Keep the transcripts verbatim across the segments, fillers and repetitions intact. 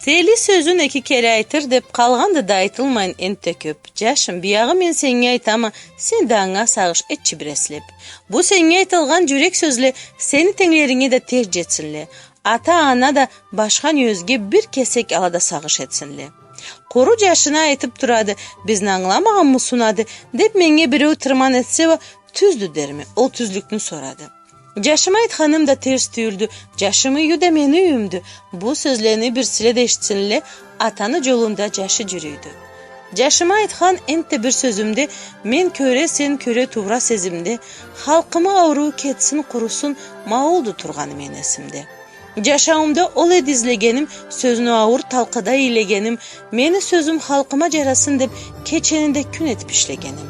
Дели сёзюн эки кере айтыр деп, къалгъанды да айтылмайын энтта кёп. Джашым, биягъы мен сеннге айтама, сен да анга сагъыш этчи бир эслеп. Бу сеннге айтылгъан джюрек сёзле сени тенглеринге да терс джетсинле. Ата-ана да башха не ёзге бир кесек ала да сагъыш этсинле. Къуру джашына айтып турады, бизни ангыламагъанмы сунады, деп меннге биреу тырман этсе уа, тюздю дерме, ол тюзлюкню сорады. Джашыма айтханым да терс тюйюлдю, джашым юйю да мени юйюмдю. Бу сёзлени бирсиле да эшитсинле, атаны джолунда джашы джюрюйдю. Джашыма айтхан энтта бир сёзюмде, мен кёре, сен кёре туура сезимде, халкъымы ауруу кетсин, къурусун, ма олду тургъаны мени эсимде. Джашауумда ол эди излегеним, сёзню ауур талкъыда ийлегеним, мени сёзюм халкъыма джарасын деп, кечени да кюн этип ишлегеним.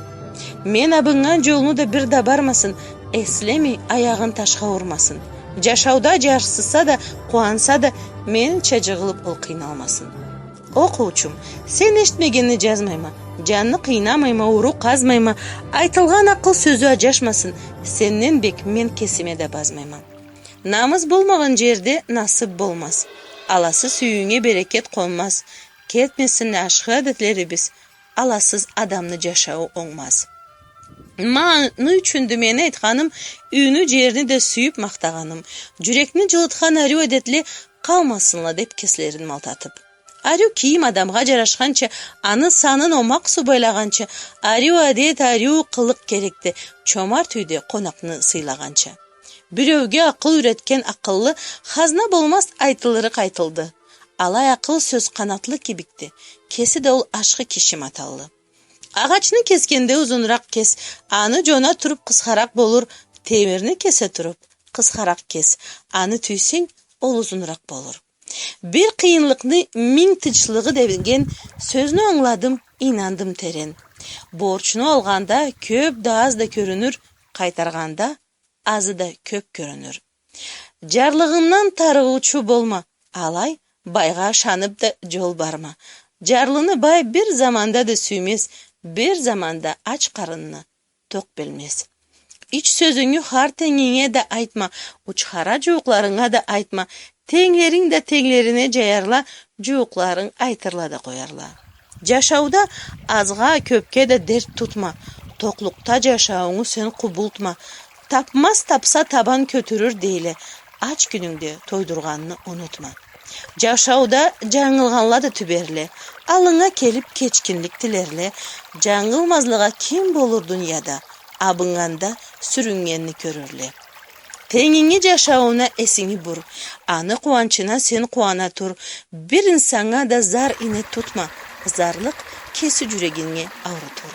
Мен абыннган джолну да бир да бармасын, эслемей, аягъын ташха урмасын. Джашауда джарсыса да, къууанса да, менича джыгъылып ол къыйналмасын. Окъуучум, сен эшитмегенни джазмайма, джанны къыйнамайма, уруу къазмайма, айтылгъан акъыл сёзю аджашмасын, сенден бек мен кесиме да базмайма. Намыс болмагъан джерде насып болмаз. Аласыз юйюнге берекет къонмаз. Кетмесин ашхы адетлерибиз, аласыз адамны джашауу онгмаз. Ма аны ючюндю мени айтханым, юйню, джерни да сюйюп махтагъаным. Джюрекни джылытхан ариу адетле къалмасынла деп кеслерин малтатып. Ариу кийим адамгъа джарашханча, аны санын омакъ суу байлагъанча, ариу адет, ариу къылыкъ керекди, чомарт юйде къонакъны сыйлагъанча. Биреуге акъыл юретген акъыллы, хазна болмаз, айтылырыкъ айтылды. Алай акъыл сёз къанатлы кибикди, кеси да ол ашхы киши маталлы. Агъачны кескенде узунуракъ кес, аны джона туруп къысхаракъ болур, темирни кесе туруп къысхаракъ кес, аны тюйсенг, ол узунуракъ болур. Бир къыйынлыкъны минг тынчлыгъы деген сёзню ангыладым, ийнандым терен. Борчну алгъанда кёп да, аз да кёрюнюр, къайтаргъанда азы да кёп кёрюнюр. Джарлыгъынгдан тарыгъыучу болма, алай, байгъа ышанып да джол барма. Джарлыны бай бир заманда да сюймез, бир заманда ач къарынны токъ билмез. Ич сёзюнгю хар тенгинге да айтма, учхара джууукъларынга да айтма, тенглеринг да тенглерине джаярла, джууукъларынг айтырла да къоярла. Джашауда азгъа, кёпге да дерт тутма, токълукъда джашауунгу сен къубултма, тапмаз тапса табан кётюрюр дейле, ач кюнюнгде тойдургъанны унутма. Джашауда джангылгъанла да тюберле, аллынга келип кечгинлик тилерле, джангылмазлыгъа ким болур дунияда, абыннганда сюрюннгенни кёрюрле. Тенгинги джашаууна эсинги бур, аны къууанчына сен къууана тур, бир инсаннга да зар-инет тутма, зарлыкъ кеси джюрегинги аурутур.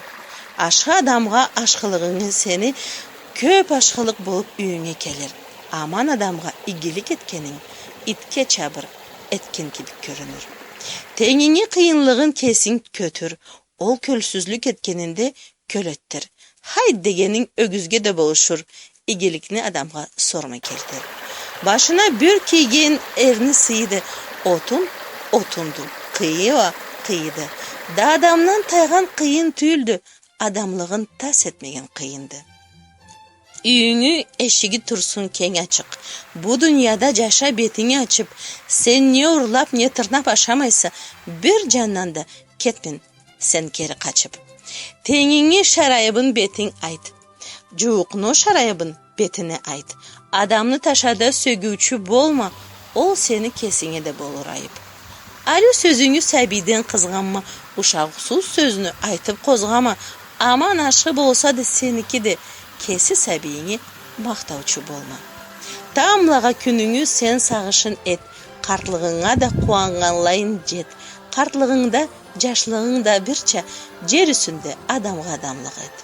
Ашхы адамгъа ашхылыгъынгы сени кёп ашхылыкъ болуп юйюнге келир. Аман адамгъа игилик этгенинг итге чабыр этген кибик кёрюнюр. Тенгинги къыйынлыгъын кесинг кётюр, ол кёлсюзлюк этгенинде кёл этдир. Хайт дегенинг ёгюзге да болушур, игиликни адамгъа сорма келтир. Башына бёрк кийген эрни сыйыды, отун отунду, къыйы уа къыйыды. Да адамдан тайгъан къыйын тюйюлдю, адамлыгъын тас этмеген къыйынды. Юйюнгю эшиги турсун кенг ачыкъ. Бу дунияда джаша бетинги ачып, сен не урлап, не тырнап ашамайса, бир джандан да кетме сен кери къачып. Тенгинги шарайыбын бетинг айт. Джууукъну шарайыбын бетине айт. Адамны ташада сёгюучю болма, ол сени кесинге да болур айып. Ариу сёзюнгю сабийден къызгъанма, ушакъсыз сёзню айтып къозгъама, аман ашхы болса да сеникиди, кеси сабийинги махтаучу болма. Тамблагъа кюнюнгю сен сагъышын эт, къартлыгъынга да къууаннганлайын джет, къартлыгъынгда, джашлыгъынгда бирча, джер юсюнде адамгъа адамлыкъ эт.